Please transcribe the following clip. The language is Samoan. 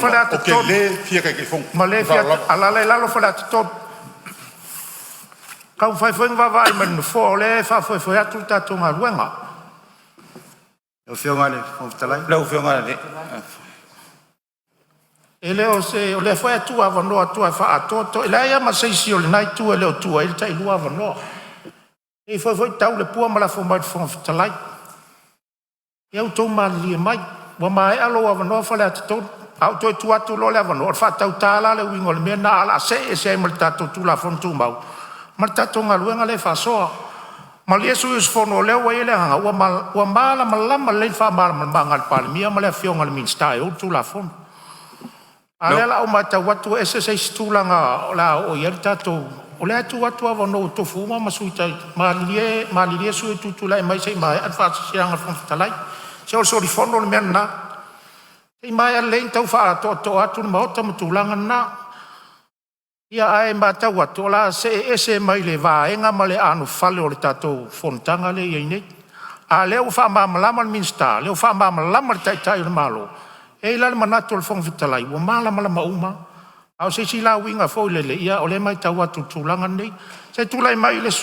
Faleata 3. Alala i lalo Faleata 3. Taumafai foi ma vaavaai mai le Nofoa o lea e faafoefoe atu le tatou galuega. E le o se… O lea foi e tuuavanoa atu e faaatoatoa. E leai lava ma se isi o lena itu e le o tuua ai le tailua avanoa. Ne i fai foi tau le pua ma lafo mai i le Fofoga Fetalai. Ia outou malilie mai, ua maea lou avanoa Faleata 3. A ou toe tuu atu loa le avanoa, o le faatauta la le uiga o le mea lena, ae o le a see ese ai ma le tatou Tulafono Tumau ma le tatou galuega lea e faasoa. Malie sui usufono, o lea ua i ai le agaga ua malamalama lelei le faamalamalamaga a le Palemia ma le Afioga i le Minisita e ou le Tulafono. A o lea o le a ou matau atu e ese se isi tulaga o le a oo i ai le tatou… O lea e tuu atu avanoa ua tofu uma ma sui taitai. Malilie, malilie sui usufono e tutulai mai se i maea le faasilasilaga a le Fofoga Fetalai. Se o le solifono le mea lena. Se i maea lelei ona tau faaatoatoa atu le Maota ma tulaga na. Ia, ae matau atu o le a see ese mai le vaega ma le anofale o le tatou fonotaga lea e i ai nei. A o lea ua faamalamalama le Minisita, o lea ua faamalamalama le Taitai o le Malo. E i ai la le manatu o le Fofoga Fetalai ua malamalama uma lava. A o se isi la uiga foi lele, ia o lea e matau atu i le tulaga lenei. Se i tulai mai le sui